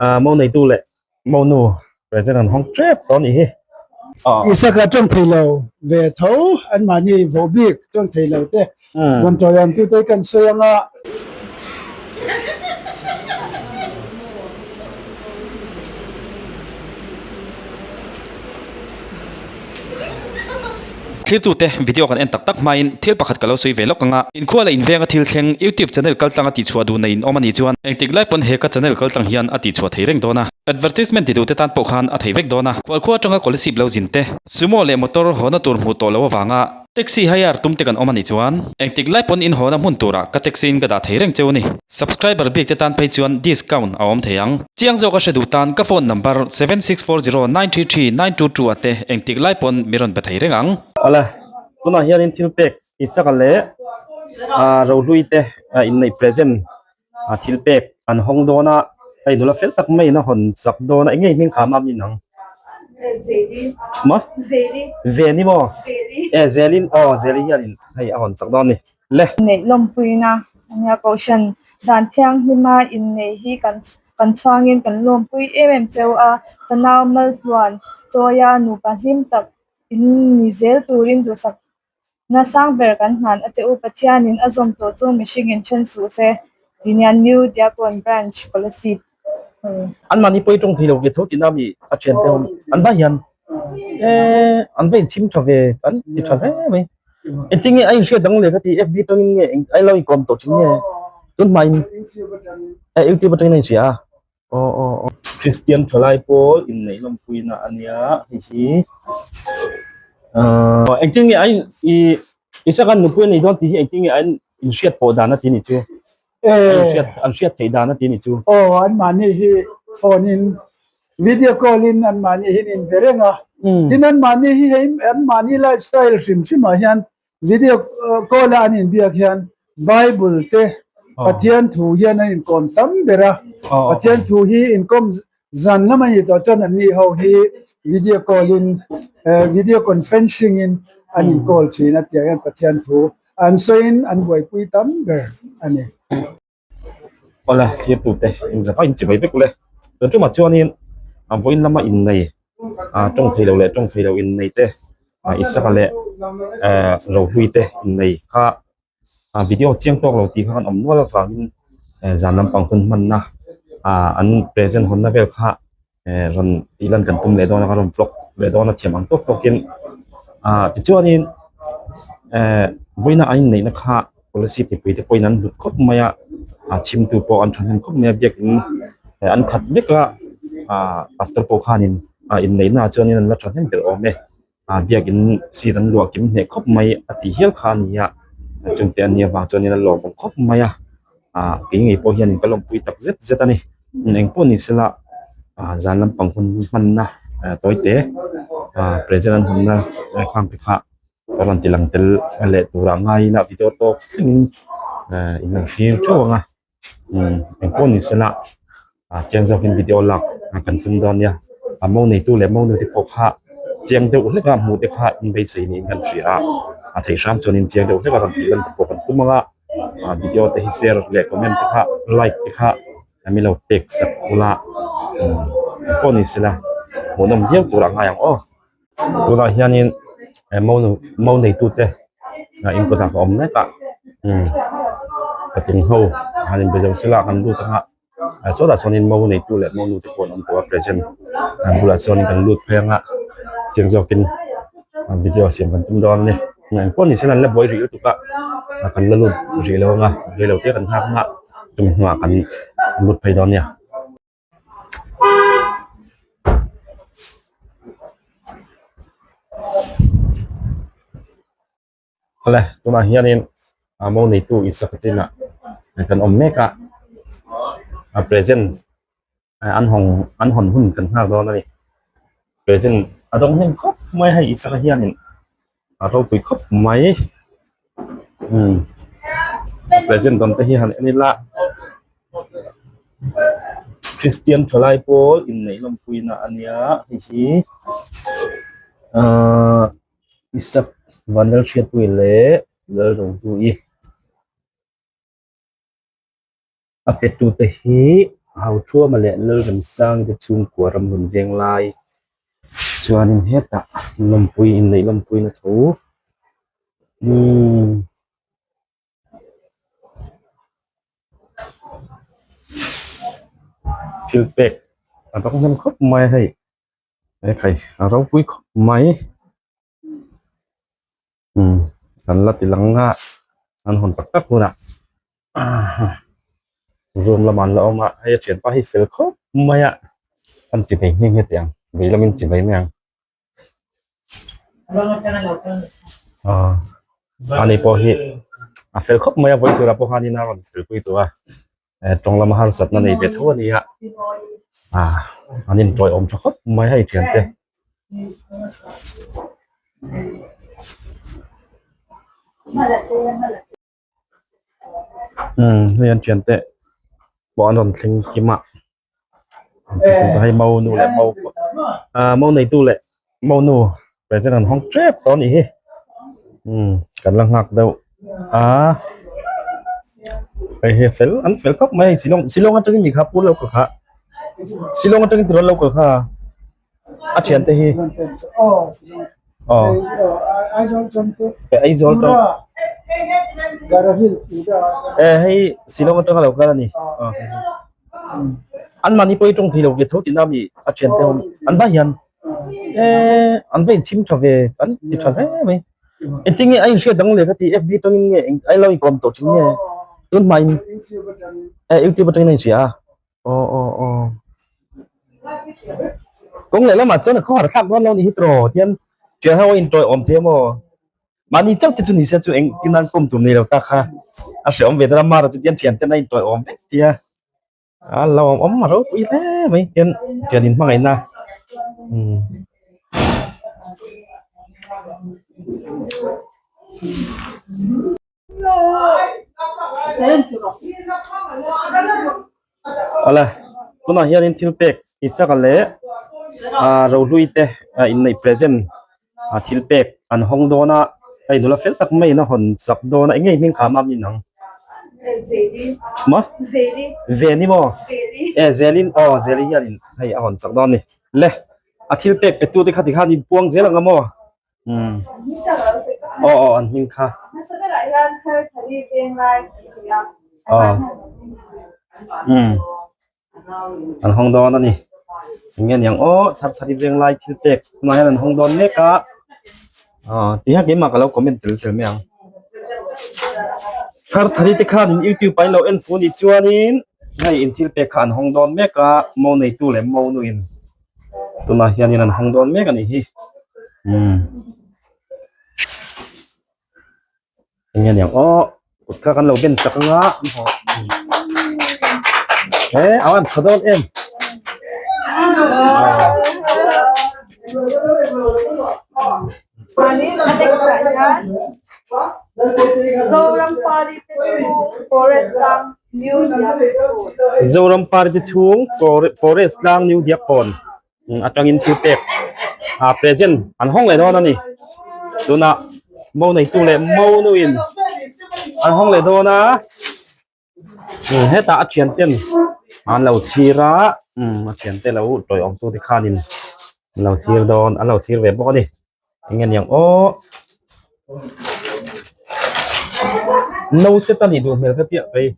Ah mo neitu leh mo nu present an hawng tep tawh a nih hi. Isaka tawng thei lo ve tho anmahni voh bik tawng thei lo te rawn tawiawm tute kan sawi anga. Thiltute video kan en tak tak hmain thil pakhat ka lo sawi ve lawk ang a, inkhua leh invenga thil thleng YouTube channel kaltlang a tihchhuah duh nei in awm a nih chuan engtik lai pawn he ka channel kaltlang hian a tihchhuah thei reng dawn a, advertisement ti duhte tan pawh khan a thei vek dawn a, khualkhua atanga Kolasib lo zin te, Sumo leh motor hawna tur hmuh tawh loh avanga taxi hire tum te kan awm a nih chuan engtik lai pawn in hawna hmun turah ka taxi in ka dah thei reng cheu a ni. Subscriber bik te tan phei chuan discount a awm thei ang. Chiang zawk a hre duh tan ka phone number 7640933922 ah te engtik lai pawn mi rawn be thei reng ang. Awle, tunah hianin thil pek Isaka leh Rohlui te inneih present thil pek an hawng dawn a, hei nula fel tak maiin a hawn chak dawn a, eng nge hming kham a min ang? Maw? Veni maw? E Zelin aw Zeli hianin hei a hawn chak dawn a ni. Le. Neih lawmpuina ania kohhran dan thianghlima inneih hi kan kan chhuangin kan lawmpui em em cheu a, fanau maltluan chawia nupa hlim tak in ni zel turin duhsak na sang ber kan hman a che u Pathianin a zawm tawh chu mihringin then suh se tih nia New Diakon Branch Kolasib. An mahni pawh i tawng thei lo ve tho tihna mi a thian te ho an vai hian eh an va inchhim tha ve an ti tha hle mai engtin nge a inhriat dang leh ka ti fb atangin nge eng a lo inkawm tawh thin nge tun hmain eh youtube atangin a inhria a aw aw aw Christian thalai pawl inneih lawmpuina a nia hei hi ahh engtin nge a in ih Isaka nupui a nei dawn tih hi engtin nge a inhriat pawh dan a ti ni chu. An hriat theih dan a ti ni chu. Aw an mahni hi phone in video call in an mahni hi in be reng a. Tin an mahni hi hei an mahni lifestyle hrim hrim ah hian video call a an inbiak hian Bible te Pathian thu hian an inkawm tam ber a. Pathian thu hi inkawm zan lam a nih tawh chuan an ni ho hi video call in video conferencing in an in call thin a tiang hian Pathian thu an sawiin an buaipui tam ber a ni. Awle thirtute inzava inchivai vek ule tun tumah chuanin a vawiin lama innei ah tawng theilo leh tawng theilo innei te ah Isaka leh eh Rohlui te innei kha ah video chiang tawk lo tih kha kan awm nual avangin eh zan lampang hun hmanna ah an present hawnna vel kha eh rawn tih lan kan tum leh dawn a ka rawn vlog leh dawn a thiam ang tawk tawkin ah tichuanin eh vawiina a inneihna kha policy mipui te pawhin an hlut khawp mai a a chhimtu pawh an thahnem khawp mai a biakin eh an khat vek a ah pastor pawh khanin ah inneihna ah chuanin an la thahnem ber awm e. ah biakin seat an luah kim hneh khawp mai a tih hial kha a ni a chungte an nih avang chuanin a lawmawm khawp mai a ah kei ngei pawh hianin ka lawmpui tak zet zet a ni engpawh ni sela ah zan lampang hun hmanna tawi te ah present an hawnna khang te kha ka rawn ti lang tel leh turah ngai ila video tawk thlengin eh in lo thlir theuh ang a. Umm engpawh ni sela ah chiang zawkin video lak kan tum dawn nia a mo neitu leh mo nute pawh kha chiang deuh hlek a hmuh te kha inbeisei niin kan hria a a theih hram chuanin chiang deuh hlek a rawn tih lan te pawh kan tum ang a ah video te hi share leh comment te kha like te kha mi lo pek sak ula umm engpawh ni sela hmuhnawm viau tur a ngai ang aw. Tunah hianin eh mo nu mo neitute ah in kawtah ka awm mek a umm patling ho han inbe zo sela kan lut ang a ah sawtah sawnin mo neitu leh mo nute pawh an awm tawh a present an bulah chuanin kan lut phei ang a chiang zawkin video siam kan tum dawn a ni engpawh ni sela an la buai rih lutuk a kan la lut rih lo ang a rei lo te kan nghak ang a chumi hnuah kan lut phei dawn a nia. Awle tunah hianin a mo neitu Isaka te inah kan awm mek a a present an hawng an hawn hun kan nghak dawn a ni present a dawng hnem khawp mai hei Isaka hianin a ropui khawp mai umm present dawn te hi han en ila. Kristian thalai pawl inneih lawmpuina a nia hei hi ahh Isak Vanlalhriatpuii leh Lalrohlui a pe tute hi. Hauthuama leh Lalremsangi te chhungkua ram rawn veng lai chuanin hetah lawmpui inneih lawmpuina tho umm thil pek a dawng hnem khawp mai a hei ekhai a ropui khawp mai. Umm an la ti lang a an hawn tak tak hunah room lamah an la awm a hei a thianpa hi fel khawp mai a an chi phei nghe nghe teh ang vei lamin chi phei mai ang aw ani pawh hi a fel khawp mai a vawi turah pawh khanin a rawn felpui tawh a eh tawng lama harsatna nei ve tho a ni a ah an intawiawm tha khawp mai hei thiante. Umm hei an thiante pawh an rawn thleng kim a hei mau nu leh mau ah mau neitu leh mau nu present an hawng tep tawh a nih hi umm kan la nghak deuh a hei hi fel an fel khawp mai shillong shillong atangin mi kha pu lo ka kha shillong atangin tirawn lo ka kha. a thian te hi aw Aizawl tawng e hei Shillong atanga lo kal a ni an mahni pawh hi tawng thei lo ve tho tihna ami a thian te ho an vai hian e an va inchhim tha ve an ti tha hle mai engtin nge a inhriat dang leh ka ti F B atangin nge a lo inkawm tawh thin nge tun hmain e youtube atangin a inhria a. Aw aw aw kawng leh lamah chuan a khawhar thlak dawn lo ni hi tiraw tian ṭian ho a inṭawih awm thei maw mahni chauh te chu ni se chu eng tin nan kawm tur nei lo tak kha a hrehawm ve dawn a mara chu tian ṭhian ten a inṭawih awm vek tia a lo awm awm a ropui hle mai tian ṭian in hmangaihna umm. Awle tunah hianin thil pek Isaka leh ah Rohlui te ah inneih present ah thil pek an hawng dawn a hei nula fel tak maiin a hawn chak dawn a eng nge hming kham a min ang maw Veni maw e Zelin aw Zeli hianin hei a hawn chak dawn a ni le a thil pek pe tu te kha tikhan inpuang zel ang a maw. Umm aw aw an hming kha aw umm an hawng dawn a ni eng nge niang aw thar thari veng lai thil pek tunah hian an hawng dawn mek a aw ti hian keimah ka lo comment tel zel mai ang thar thari te khan in youtube ah in lo en fu anih chuanin hei in thil pek kha an hawng dawn mek a mo neitu leh mo nuin. Tunah hianin an hawng dawn mek a nih hi umm eng nge niang aw kut kha kan lo ben chak anga he a van tha dawn em Zoram Party te chhung Forest tlang New Diakkawn. Zoram Party chhung Forest tlang New Diakkawn atangin thil pek ah present an hawng leh dawn a ni. Tunah mo neitu leh mo nuin an hawng leh dawn a. Hetah a thian ten an lo thlir a a thian te lo tawiawm tu te khanin an lo thlir dawn an lo thlir ve bawk a ni eng nge niang aw no set a nih duh hmel ka tia phei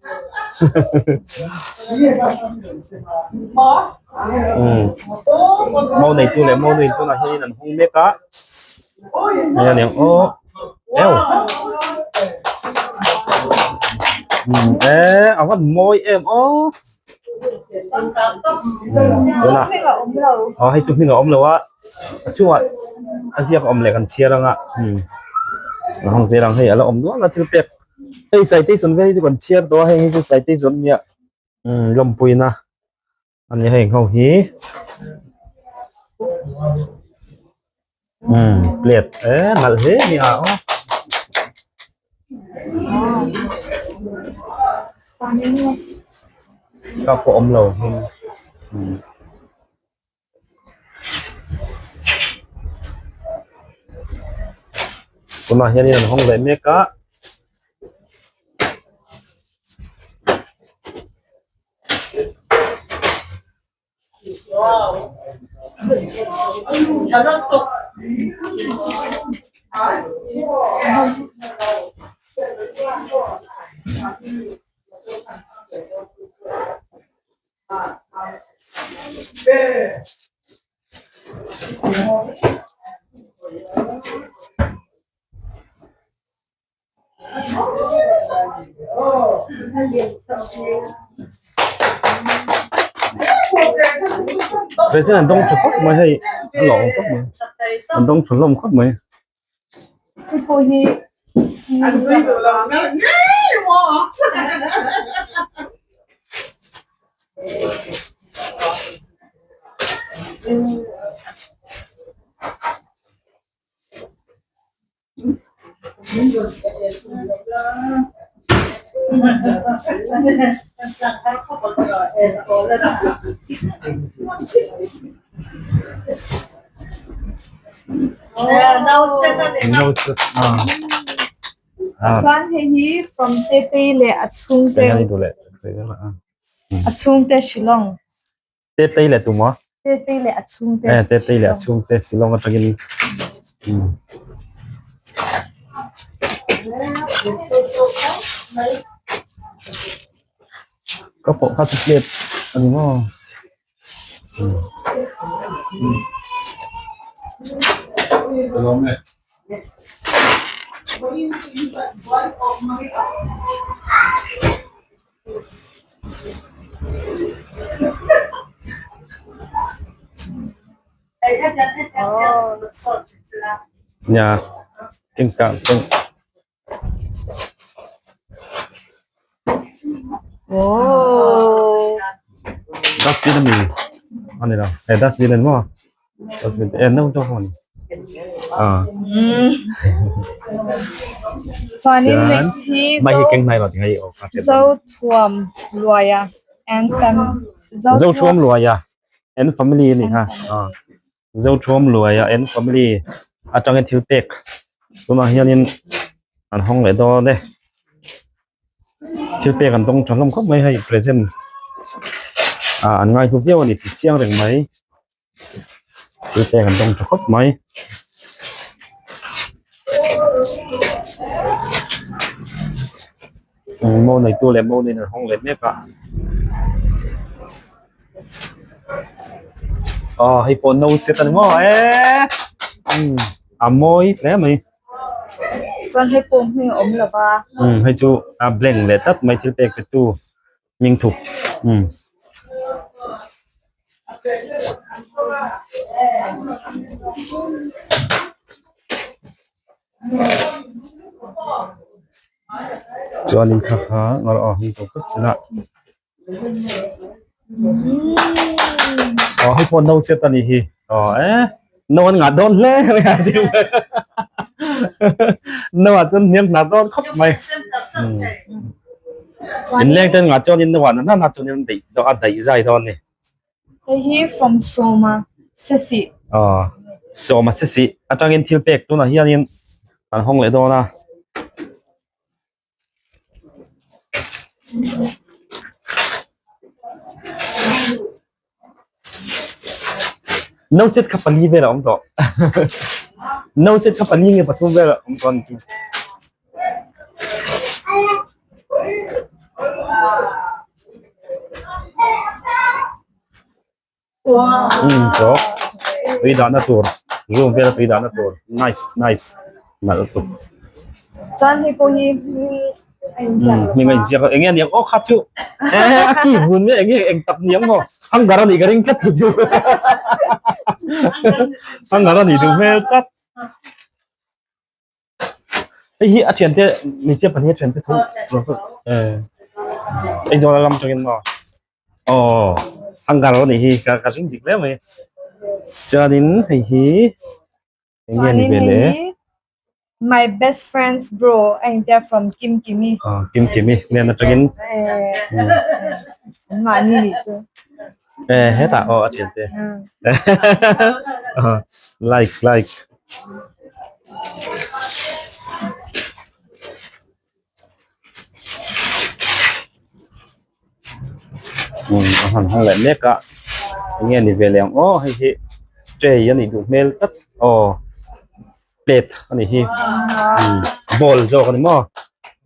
mo neitu leh mo nuin tunah hianin an hawng mek a. Hei a niang aw eo umm e a van mawi em aw tunah aw hei chu hming a awm lo a a chungah a ziak a awm leh kan chhiar anga umm a hawng zel ang hei a la awm nual a thil pek hei citation vel hi chu kan chhiar tawh a heng hi chu citation nia umm lawmpuina. Ani heng ho hi umm plate e nalh hle a nia aw. Cup pawh awm lo umm. Tunah hianin an hawng leh mek a. Present an dawng tha khawp mai hei a lawm khawp mai an dawng tha hlawm khawp mai. Hei pawh hi Chuan hei hi from Tetei leh a chhungte a chhungte Shillong. Tetei leh tu maw? Tetei leh a chhungte. Eh, Tetei leh a chhungte Shillong atangin. Um. Ka pawh kha chu plate a ni maw? Um. Um. Nia keng kah keng Dustbin ami ani lo eh dustbin ani maw dustbin eh no zawk maw ni ah Chuanin next hi mai hi keng hnai lo tingai aw ka hriat Zo Thuam Luaia and fam Zo Thuam Luaia and family ani kha ah Zo Thuam Luaia and family atangin thil pek tunah hianin an hawng leh dawn e. Thil pek an dawng tha hlawm khawp mai hei present ah an ngai hlu viau a ni tih chiang reng mai thil pek an dawng tha khawp mai. Mo neitu leh mo neiin an hawng leh mek a aw hei pawh no set a ni maw eee a mawi hle mai. Chuan hei pawh hming a awm lo va. Umm hei chu a blank leh tlat mai thil pek pe tu hming thup umm. Chuanin kha kha ngar aw hming chu phawt sela. Aw hei pawh no set a nih hi aw e no an ngah dawn hle mai a ti mai no ah chuan hniam hna dawn khawp mai in leng ten ngah chuan in no ah nana chuan in daih dawn a daih zai dawn a ni. Hei hi from Sawma Sesih. Aw Sawma Sesih atangin thil pek tunah hianin an hawng leh dawn a. No set kha pali vel a awm tawh no set kha pali nge pathum vel a awm tawh a ni chu. Umm chaw tui dahna tur room vela tui dahna tur nice nice nalh lutuk. Chuan hei pawh hi hming a inziak Umm hming a inziak a eng nge aniang aw kha chu eh a ki vun nge eng nge eng tak niang maw hanger a nih ka ring tlat hi chu hanger a nih duh hmel tlat. Hei hi a thiante hmeichhia pahnih a thiante tho eh Aizawl a lam atangin maw aw hanger a nih hi ka ka ring dik hle mai chuanin hei hi eng nge ni ve le My best friend's bro a intia from Kim Kimi aw Kim Kimi hnen atangin eh mahni nih chu eh hetah aw a thiante like like. A han hawng leh mek a. Enge ni ve leh ang aw hei hi tray a nih duh hmel tlat aw plate a nih hi bowl zawk a ni maw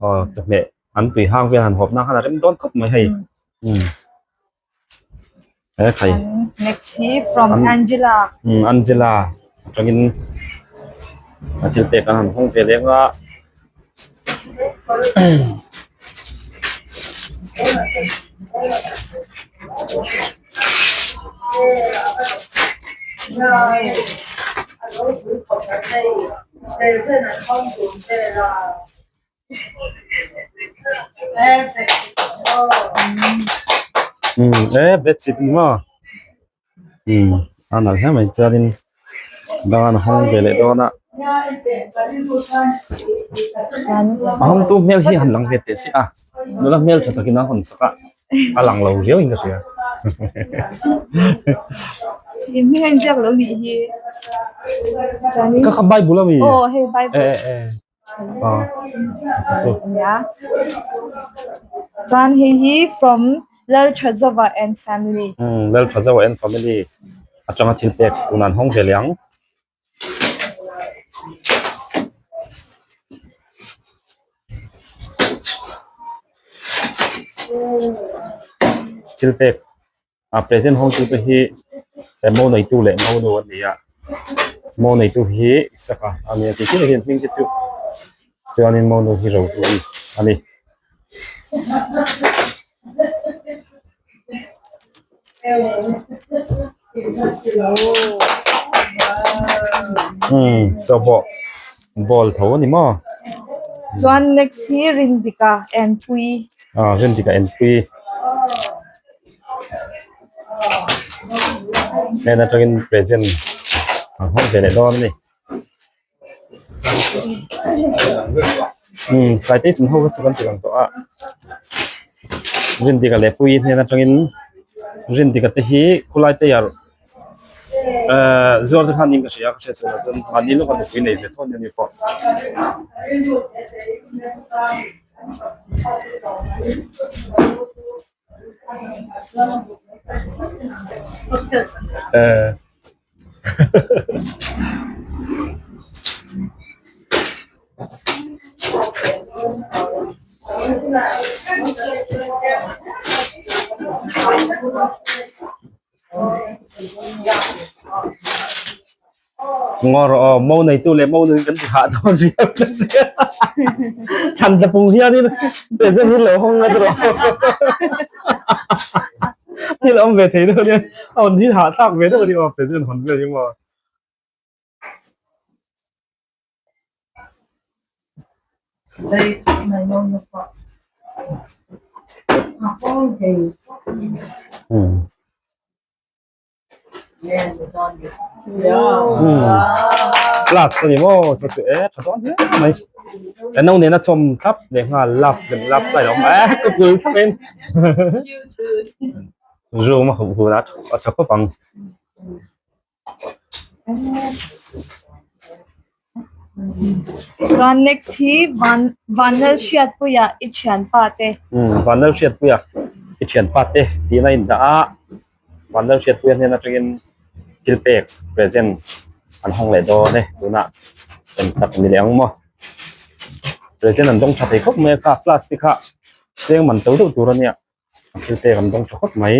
aw chawhmeh an tui hang vel han hawp nan khan a rem dawn khawp mai hei umm he khai Next hi from Angela. Umm Angela atangin a thil pek an han hawng ve leng a. Umm e bedsheet ni maw umm a nalh hle mai chuanin dangah an hawng ve leh dawn a a hawngtu hmel hi han lang ve teh si a nula hmel tha takin a hawn sak a a lang lo riau in ka hria. Ih hming a inziak lo nih hi chuanin Ka kha bible ami aw hei bible e e e nia chuan hei hi from Lalthazova and family. Umm Lalthazova and family atanga thil pek tun an hawng ve leh ang. Thil pek a present hawng tu te hi mo neitu leh mo nu an ni a mo neitu hi saka a ni a tih chiah hian hming te chu chuanin mo nu hi ro hlui a ni. Umm chaw pawh ball tho a ni maw. Chuan next hi Rindika Enpui. Ah Rindika Enpui. Heng atangin present an hmang ve leh dawn a ni. Umm citation ho kha chu kan ti lang tawh a Rindika leh Puii hnen atangin Rindika te hi khulai te ah ehh zuar te khan in ka hria ka hriat chhuah chuan mahni lawka nupui nei ve tho a ni pawh. Eh. Ngaw rawh aw mo neitu leh mo nui kan ti hah dawn riau ka hria thlan tla pung hianin present hi lo hawng ngat rawh thil awm ve thei deuh ania a hawn hi hah thlak ve deuh a ni aw present hawn vel hi maw. Class a ni maw chu chu e tha dawn hle mai ka no nena chawm thlap leh nghal lap lem lap side a awm e ka pui thlap in room a huh hun a a tha khawp ang. Chuan next hi van Vanlal Hriatpuia i thianpa te. Umm Vanlal Hriatpuia i thianpa te tiin a indah a Vanlal Hriatpuia hnen atangin thil pek present an hawng leh dawn e tunah eng tak ni leh ang maw present an dawng tha thei khawp mai a kha flask te kha cheng man to deuh tur ania thil pek an dawng tha khawp mai.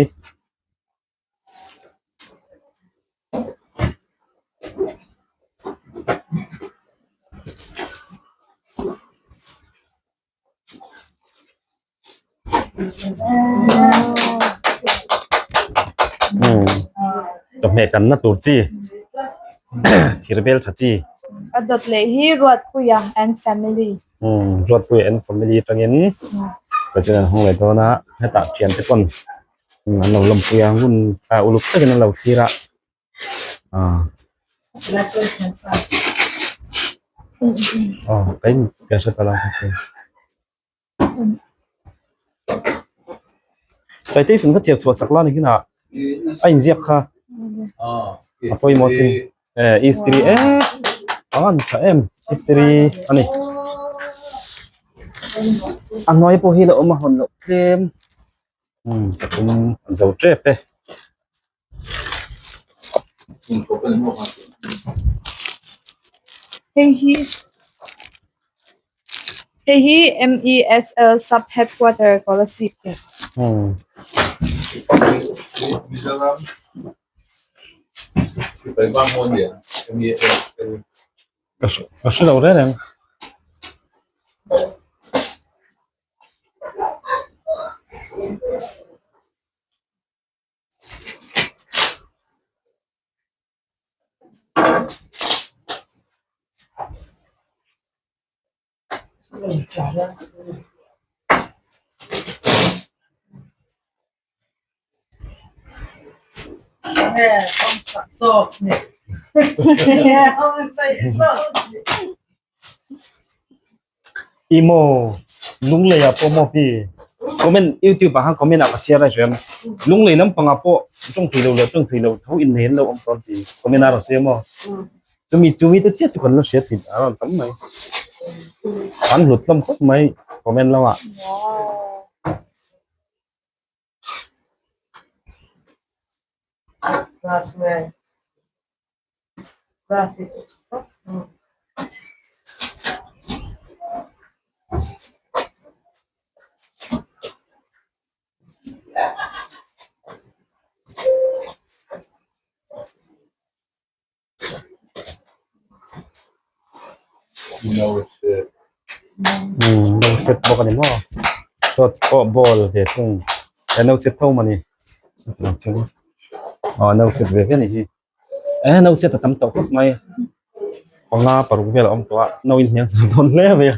Chawhmeh kanna tur chi thir bel tha chi. A dawt leh hi Ruatpuia and family. Ruatpuia and family atangin president an hawng leh dawn a hetah thiante pawn. An lo lawmpui a ngun ah uluk takin an lo thlir a ah aw ka in ka hre ta lo citation kha chhiar chhuah sak la ni kinah a inziak kha a pawimawh sin eh history em a ngan tha em history a ni a hnuai pawh hi la awm a hawn loh tlem. Umm ka tum an zo tep e. Hei hi hei hi MESL sub headquarter Kolasib Ka hre lo reng reng. Emaw Lunglei ah pawh maw hi comment youtube ah khan comment ah ka chhiar a hriam Lunglei lampang ah pawh tawng thei lo leh tawng thei lo tho innei an lo awm tawh an ti comment a rawn sawi a maw chumi chumi te chiah chu kan la hriat thin a rawn tam mai an hlut hlawm khawp mai comment lamah. No set bawk a ni maw sawt pawh ball ve thung he no set tho mawni aw no set ve ve a nih hi eh no set a tam tawh khawp mai panga paruk vel a awm tawh a no in hniang hna dawn hle mai a.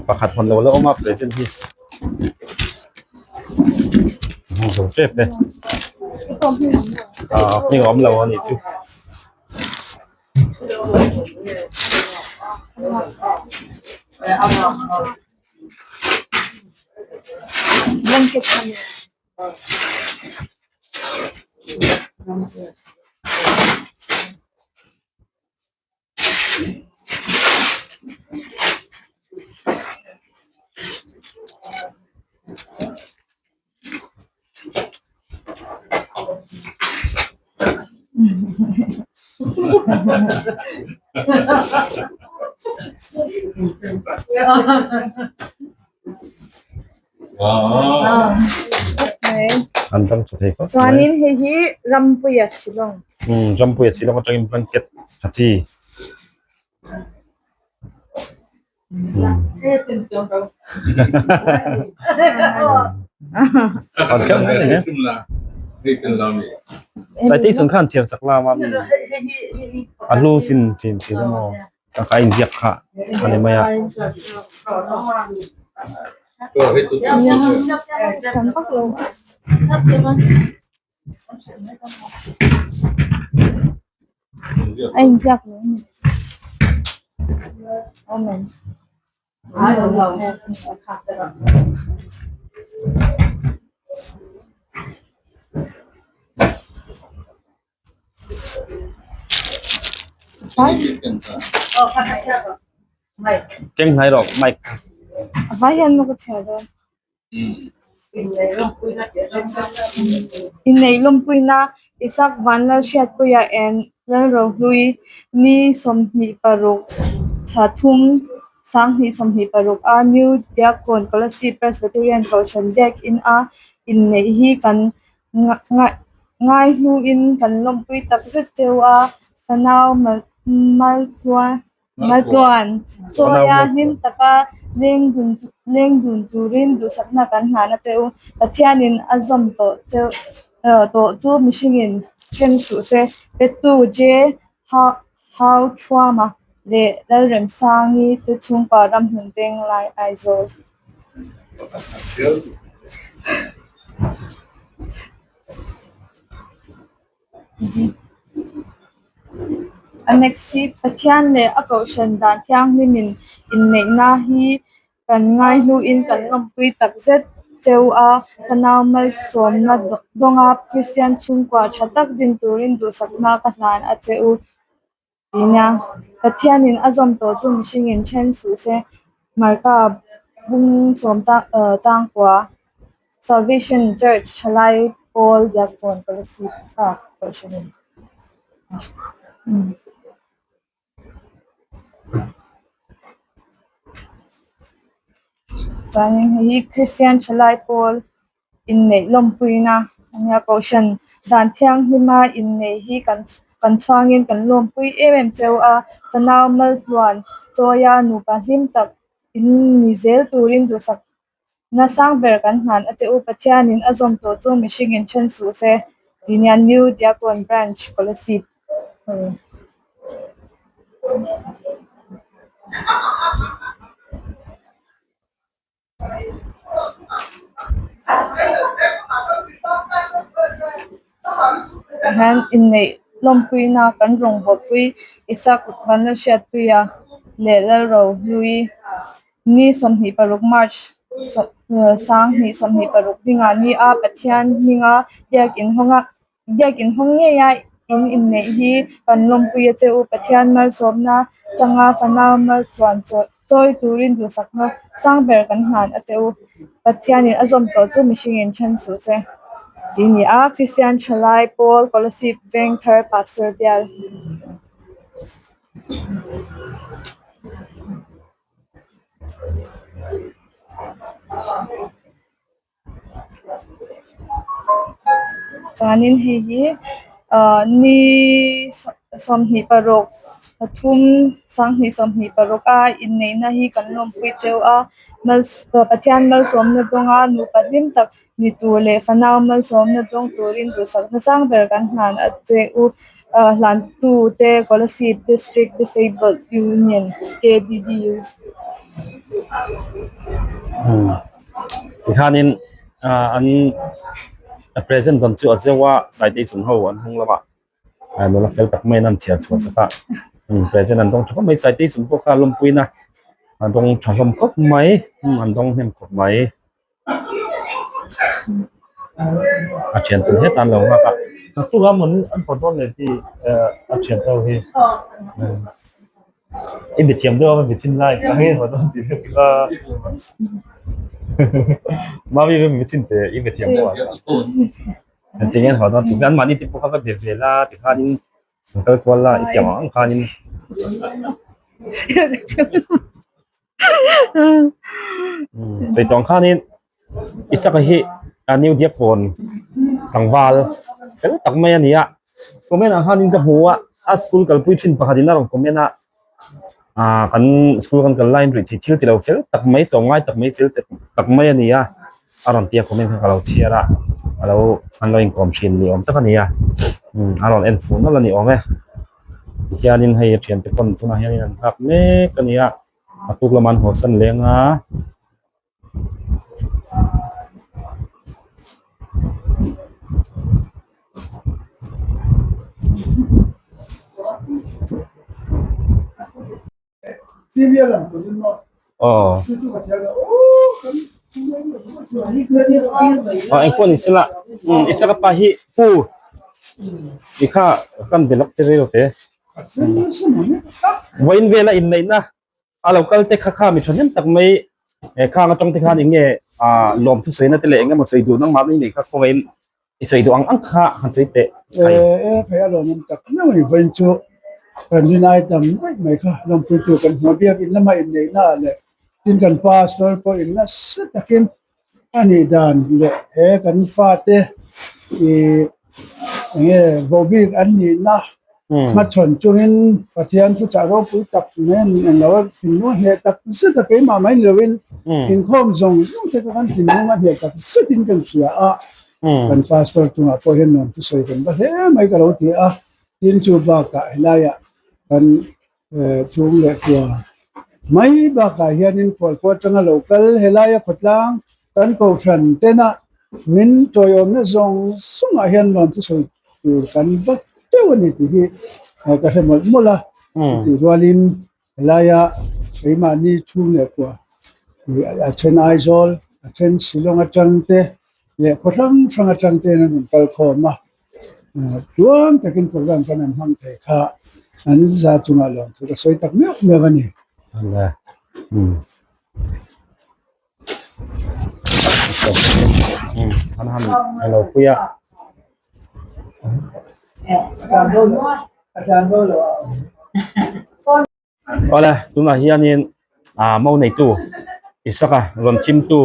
Pakhat hawn lo la awm a present hi hmu zo tep e ah hming a awm lo a nih chu. An dang tha thei khawp mai. Chuanin hei hi Rampuia Shillong. Um Rampuia Shillong atangin blanket tha chi. Saitei chung khan chhiar sak lam a mi a hlu sin thin thin emaw ka kha inziak kha a ni mai a. A inziak lo a ni. Amen. Keng hnai rawh mic. A vai hian maw ka chhiar dawn. Inneih lawmpuina Isaac Vanlalhriatpuia and Lalrohlui ni 26 thla thum sanghnih 26 a New Diakkawn Kolasib Presbyterian Kohhran Biak In a inneih hi kan ngaihluin kan lawmpui takzet cheu a, fanau maltluan. Maltluan, Chawia hlim taka leng dun turin duhsakna kan hlan a che u. Pathianin a zawm tawh cheu tawh chu mihringin then suh se. Petu J. Hauthuama leh Lalremsangi te chhungkua ramhlun Venglai Aizawl. A next hi Pathian leh a kohhran dan thianghlimin inneihna hi kan ngaihluin kan lawmpui tak zet. cheu a, fanau malsawmna dawnga Kristian chhungkua tha tak din turin duhsakna ka hlan a che u ti nia. Pathianin a zawm tawh chu mihringin then suh se, Marka bung sawm tangkua Salvation Church thalai pawl Biaktawn Kolasib ah kohhran. Chuanin hei hi Kristian thalai pawl inneih lawmpuina a nia kohhran dan thianghlima inneih hi kan kan chhuangin kan lawmpui em em cheu a fanau maltluan chawia nupa hlim tak in ni zel turin duhsak Na sang ber kan hlan a che u, Pathianin a zawm tawh chu mihringin then suh se ti nia New Diakon Branch Kolasib. Tah hian inneih lawmpuina kan rawngbawlpui Isaac Vanlalhriatpuia leh Lalrohlui Ni 26 March 2026 dingah ni a Pathian hminga biakin hawnga biakin hawng ngeia in inneih hi kan lawmpui a che u. Pathian malsawmna changa fanau maltluan chawi turin duhsakna sang ber kan hlan a che u. Pathianin a zawm tawh chu mihringin then suh se tih a ni a, Kristian Thalai Pawl Kolasib Vengthar Pastor Bial. Chuanin hei hi ahh ni 26 pathum 2026 a inneihna hi kan lawmpui cheu a Pathian malsawmna dawnga nupa hlim tak ni tur leh fanau malsawmna dawng turin duhsakna sang ber kan hlan a che u ahh hlantu te Kolasib District Disabled Union K_D_D_U. Tikhanin ahh an present dawn chu a zeuh a citation ho an hnung lamah nula fel tak maiin an chhiar chhuah sak a present an dawng tha khawp mai citation pawh kha lawmpuina a dawng tha hlawm khawp mai an dawng hnem khawp mai. A thian tel heta an lo nghak a naktuk a mawn an pawt dawn leh tih a thian ho hi i be thiam deuh a be chin lai ka hei haw dawn tih deuh kha mami be chin teh i be thiam deuh a engtin nge an haw dawn tih an mahni te pawh kha va be ve la tikhanin an kal kual la i thiam ang ang khanin. Chei tawng khanin Isaka hi a new diakkawn tlangval fel tak mai a ni a comment ah khanin ka hmu a a school kalpui thin pakhatin a rawn comment a ah kan school kan kal laiin ruihtheih thil tilo fel tak mai tlawmngai tak mai fel tak mai a ni a a rawn tia comment kha ka lo chhiar a a lo an lo inkawm thin ni awm tak a ni a a rawn en fuh nawlh a ni awm e. Tihianin hei a thiante pawn tunah hianin an nghak mek a ni a a tuk lamah an hawsan leng a. Aw aw engpawh ni sela Isaka pa hi pu ti kha kan be lawk che rei lo te vawiin vela inneihna a lo kal te kha kha mi thahnem tak mai khang atang te khan eng nge ah lawm thusawi na te leh eng emaw sawi duh nangmah mai nei kha khawngaih in I sawi duh ang ang kha han sawi teh. E khai a lawm awm tak meuh ni vawiin chu kan rinai tam daih mai kha lawmpui tur kan hmu a biakin lama inneihna ah leh tin kan pastor pawh in nasa takin a nih dan leh he kan fate ih enge vohbik an nihna hmachhawn chungin Pathian thuchah ropui tak nen englo a thinlung a hneh tak zet a keimah mai ni loin inkhawm zawng zawng te kha kan thinlung a hneh tak zetin kan hria a kan pastor chungah pawh hian nuam thusawi kan va hle mai ka lo ti a tin chu bakah helaiah kan chhung leh kua mai bakah hianin khualkhua atanga lo kal helaia khawtlang Kan kohhran tena min tawiawmna zawng zawngah hian nuam chu sawi tur kan va teuh a ni tih hi ka hre mawlh mawlh a. Chutih rualin helaia keimahni chhung leh kua a then Aizawl. A then Shillong atang te leh khaw hrang hrang atang te in an rawn kal khawm a, tluang takin program kan han hmang thei kha an za chungah lawmthu ka sawi tak meuh meuh a ni. Awle tunah hianin ah mo neitu Isaka rawn chimtu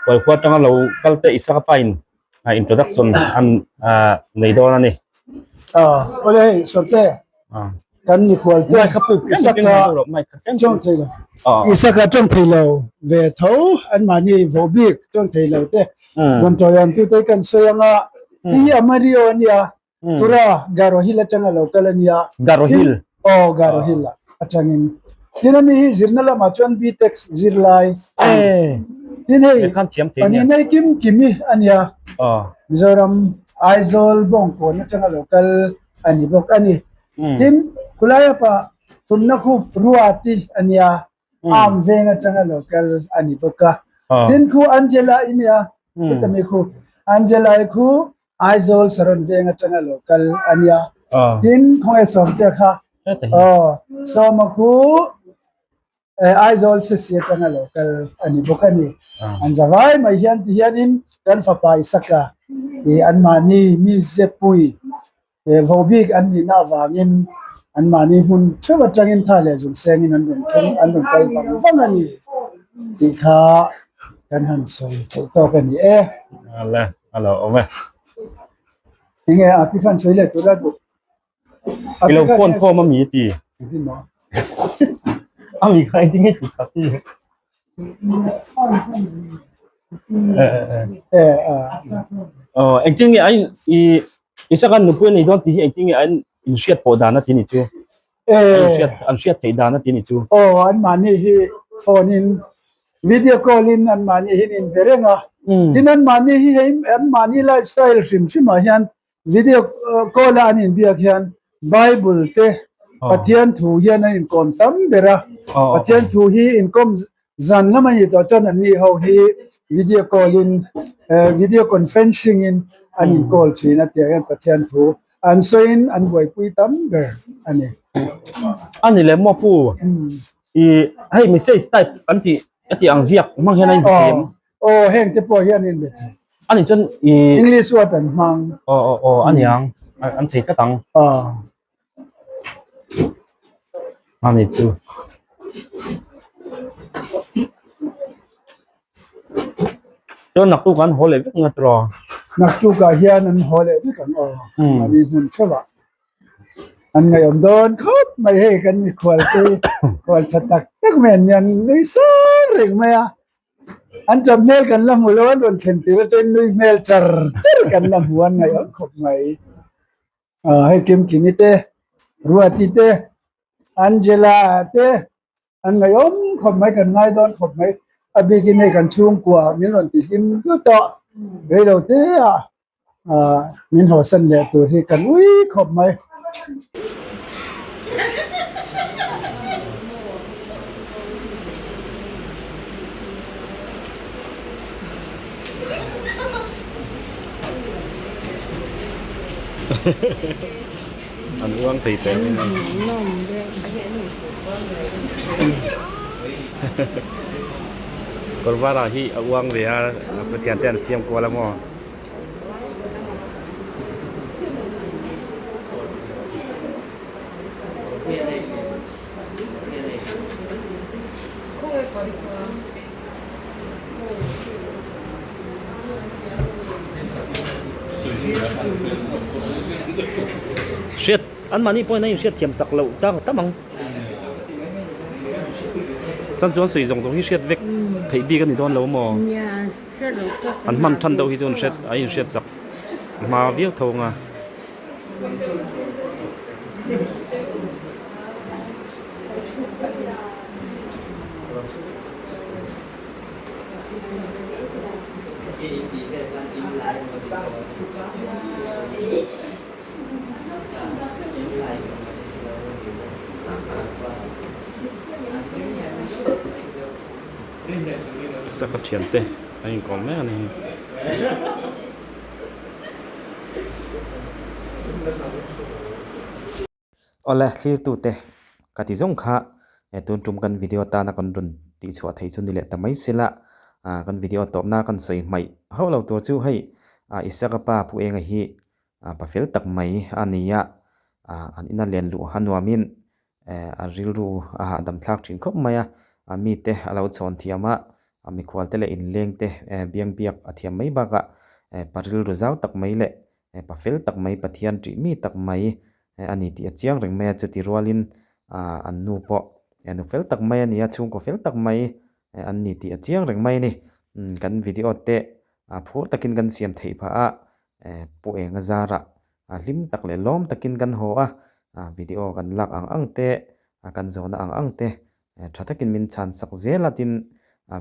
Hualkhua atanga lo kal te Isaka pa in introduction an ah nei dawn a ni. Awle hei Sawrte kan mikhual te Isaka tawng thei lo Isaka tawng thei lo ve tho anmahni voh bik tawng thei lo te rawn tawiawm tute kan sawi anga hei hi Amario a nia Tura Garo Hill atanga lo kal a nia. Garo Hill. Aw Garo Hill atangin. Tin ani hi zirna lamah chuan BTech zirlai. Tin hei pahnih nei kim kimi a nia. Mizoram Aizawl Bawngkawn atanga lo kal a ni bawk a ni. Tin khulai apa thumna khu Ruati a nia. Am veng atanga lo kal a ni bawk a. Tin khu Angela i nia. Chutami khu Angela i khu Aizawl Saron veng atanga lo kal a nia. Tin khawnge Sawmtea kha aw Sawma khu Aizawl Sesi atanga lo kal a ni bawk a ni. An zavai mai hian ti hianin kan fapa Isaka ih anmahni mi Zepui vo bik an nihna avangin anmahni hmun theuh atangin tha leh zung sengin an rawn then an rawn kal vang vang a ni tih kha kan han sawi theih tawk a ni e. A lo awm e. Enge a pi khan sawi leh tur a duh. I lo phone khawm a mi ti. Engtin maw? A mi kha engtin nge ti kha ti. Aw engtin nge ai i Isaka nupui a nei dawn tih hi engtin nge an inhriat pawh dan a ti ni chu. An hriat theih dan a ti ni chu. Aw anmahni hi phone in Video call in anmahni hi an inbe reng a, tin anmahni hi hei anmahni lifestyle hrim hrimah hian video call a an inbiak hian Bible te Pathian thu hian an inkawm tam ber a, Pathian thu hi inkawm zan lam a nih tawh chuan anni ho hi video call in video conferencing in an in call thin a tiah hian Pathian thu an sawiin an buaipui tam ber a ni. A ni leh maw pu? I hei message type kan tih a tih ang ziak hmang hian a inbe thei em? Aw heng te pawh hian a inbe thei. A nih chuan i English word an hmang. Aw aw aw a niang an thei tlat ang. Aw. A nih chu. Chuan naktuk an haw leh vek ang a tiraw? Naktukah hian an haw leh vek ang aw. Mahni hmun theuhah. An ngaihawm dawn khawp mai hei kan mikhual te khual tha tak tak mai an nia an nui sang reng mai a an cham hmel kan la hmu lo an rawn thlen tir atangin nui hmel char char kan la hmu an ngaihawm khawp mai ah hei Kimkimi te Ruati te Angela te an ngaihawm khawp mai kan ngai dawn khawp mai a bikin hei kan chhungkua min rawn ti hlim hlut a reilo te ah. Ahh min hawsan leh tur hi kan ui khawp mai. An uang thei teh mai a. Kawrvara hi a uang ve a, a thiante an siam kual a maw. Hriat anmahni pawhin a inhriat thiam sak loh chang tam ang. Chuan chuan sawi zawng zawng hi hriat vek theih bik a ni dawn lo maw? An hman than deuh hi chu an hriat a inhriat chak hma viau tho ang a. Saka thiante. An inkawm mek a ni hi. Awle thlirtute ka ti zawng kha tun tum kan video tana kan rawn tihchhuah thei chu ni leh ta mai sela kan video tawpna kan sawi hmaih hauh lo tur chu hei Isaka pa Pu Enga hi pa fel tak mai a ni a, an ina len luh a nuamin a rilru a hahdam thlak thin khawp mai a, mite a lo chhawn thiam a, mikhualte leh inlengte biang biak a thiam mai bakah pa rilru zau tak mai leh pa fel tak mai Pathian ṭih mi tak mai a ni tih a chiang reng mai a, chuti rualin an nu pawh nu fel tak mai a ni a, chhungkaw fel tak mai an ni tih a chiang reng mai a ni. Kan video te phur takin kan siam theih phah a, Pu Enga zarah hlim tak leh lawm takin kan haw a, video kan lak ang ang te, kan zawhna ang ang te tha takin min chhan sak zel a tin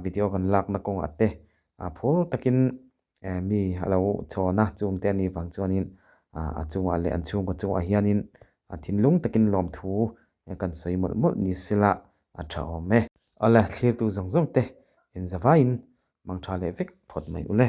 video kan lakna kawngah te phur takin mi a lo chhawn a chungte a nih vang chuanin a chungah leh an chhungkaw chungah hianin thinlung takin lawmthu kan sawi mawlh mawlh ni sela a tha awm e. Awle thlirtu zawng zawng te inzavaiin mangtha leh vek phawt mai ule.